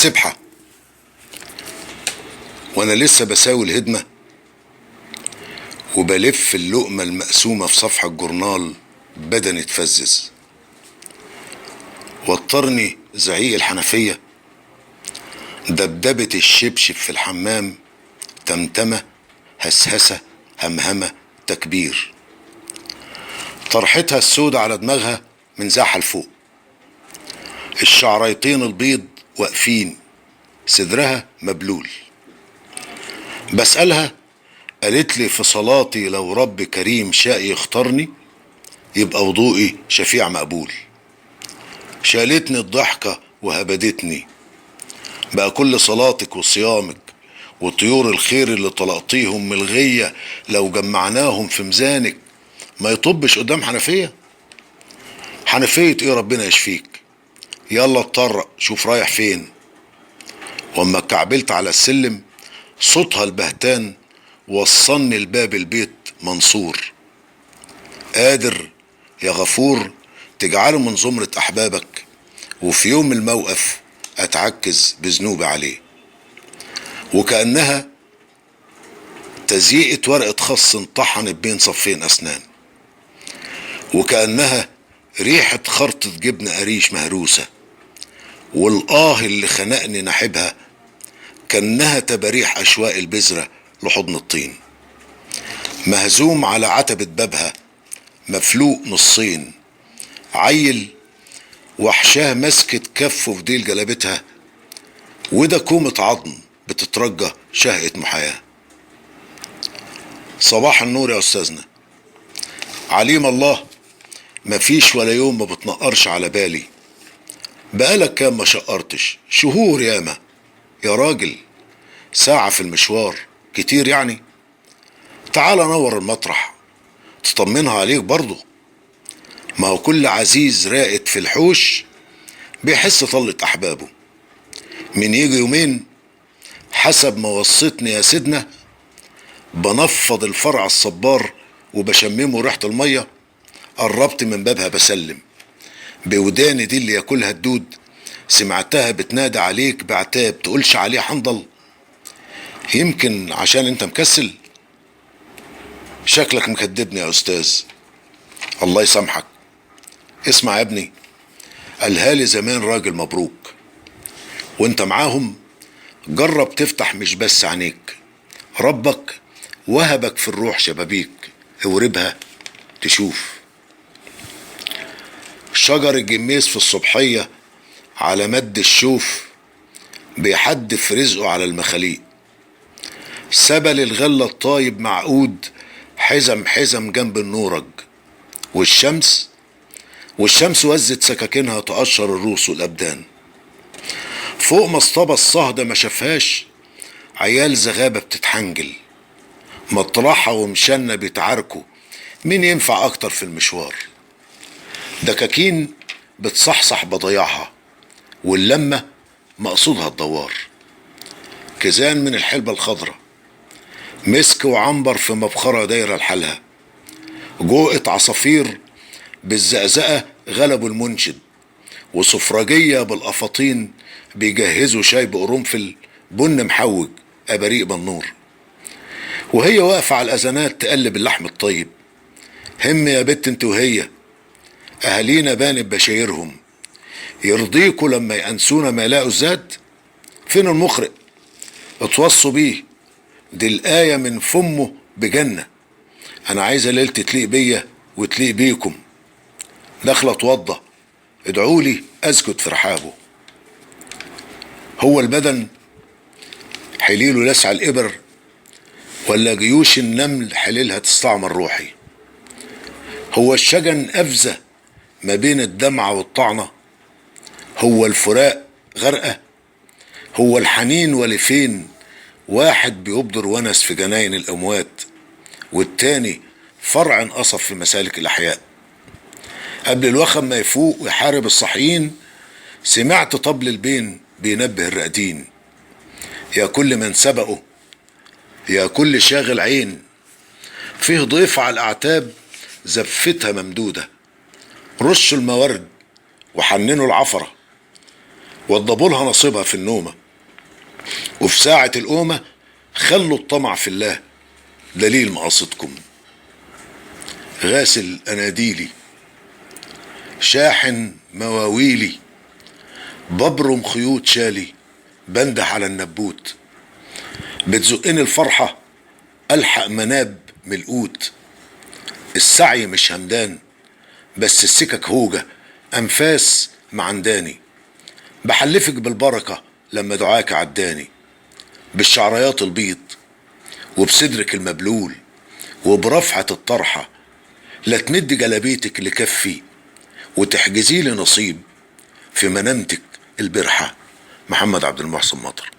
سبحة وانا لسه بساوي الهدمة وبلف اللقمة المقسومة في صفحة الجورنال، بدني اتفزز. وطرني زعيق الحنفية، دبدبة الشبشب في الحمام، تمتمة هسهسة همهمة تكبير. طرحتها السودة على دماغها من زاحة لفوق، الشعريتين البيض واقفين، صدرها مبلول. بسألها قالت لي في صلاتي لو رب كريم شاء يختارني يبقى وضوئي شفيع مقبول. شالتني الضحكة وهبدتني، بقى كل صلاتك وصيامك وطيور الخير اللي طلقتيهم من الغية لو جمعناهم في ميزانك ما يطبش قدام حنفية. حنفية ايه؟ ربنا يشفيك، يلا اتطرق شوف رايح فين. واما كعبلت على السلم صوتها البهتان وصلني لباب البيت منصور. قادر يا غفور تجعله من زمرة أحبابك، وفي يوم الموقف أتعكز بذنوبي عليه. وكأنها تزييقة ورقة خص انطحنت بين صفين أسنان، وكأنها ريحة خرطة جبنة قريش مهروسة، والآه اللي خنقني نحبها كأنها تباريح أشواق البذرة لحضن الطين. مهزوم على عتبة بابها، مفلوق نصين، عيل وحشاه مسكت كفه في ديل جلابتها، وده كومة عظم بتترجى شهقة محاياه. صباح النور يا أستاذنا، عليم الله مفيش ولا يوم ما بتنقرش على بالي. بقالك كام ما شقرتش؟ شهور ياما يا راجل، ساعة في المشوار كتير يعني. تعال نور المطرح تطمنها عليك برضو، ما هو كل عزيز راقد في الحوش بيحس طلة أحبابه. من يجي يومين حسب ما وصيتني يا سيدنا بنفض الفرع الصبار وبشممه ريحة المية. قربت من بابها بسلم بوداني دي اللي ياكلها الدود، سمعتها بتنادي عليك بعتاب تقولش عليه حنظل. يمكن عشان انت مكسل، شكلك مكدبني يا استاذ، الله يسامحك. اسمع يا ابني، قالها لي زمان راجل مبروك، وانت معاهم جرب تفتح مش بس عينيك، ربك وهبك في الروح شبابيك، اوربها تشوف. شجر الجميز في الصبحية على مد الشوف بيحدف رزقه على المخاليق. سبل الغلة الطايب معقود حزم حزم جنب النورج، والشمس وزت سكاكينها تقشر الروس والأبدان. فوق مصطبة الصهدة ما شافهاش عيال زغابة بتتحنجل، مطرحة ومشنة بيتعاركوا مين ينفع أكتر في المشوار. دكاكين بتصحصح بضياعها واللمة مقصودها الدوار. كزان من الحلبة الخضرة، مسك وعنبر في مبخرة دايرة لحالها، جوقة عصافير بالزقزقة غلبوا المنشد، وسفرجية بالأفاطين بيجهزوا شاي بقرنفل بن محوج أباريق بالنور. وهي واقفة على الأذانات تقلب اللحم الطيب. هم يا بت انت وهي، أهالينا بانت بشايرهم، يرضيكوا لما يأنسونا ما يلاقوا الزاد؟ فين المخرق؟ اتوصوا بيه، دي الآية من فمه بجنة. أنا عايزة ليلتي تليق بيا وتليق بيكم. داخلة اتوضى، ادعولي أسجد في رحابه. هو البدن حليله لسع الإبر، ولا جيوش النمل حليلها تستعمر روحي؟ هو الشجن أفزة ما بين الدمعة والطعنة؟ هو الفراق غرقة؟ هو الحنين ولفين؟ واحد بيبدر ونس في جناين الأموات، والتاني فرع انقصف في مسالك الأحياء. قبل الوخم ما يفوق ويحارب الصحيين، سمعت طبل البين بينبه الراقدين. يا كل من سبقه، يا كل شاغل عين، فيه ضيف على الأعتاب زفتها ممدودة. رشوا الموارد وحننوا العفرة، وضبوا لها نصيبها في النومة، وفي ساعة القومة خلوا الطمع في الله دليل مقاصدكم. غاسل أناديلي، شاحن مواويلي، ببرم خيوط شالي، بنده على النبوت، بتزقني الفرحة ألحق مناب من القوت. السعي مش همدان بس السكك هوجة، أنفاس معنداني، بحلفك بالبركة لما دعاك عداني، بالشعريات البيض وبصدرك المبلول وبرفعة الطرحة، لا تمد جلابيتك لكفي وتحجزي لي نصيب في منامتك البرحة. محمد عبد المحسن مطر.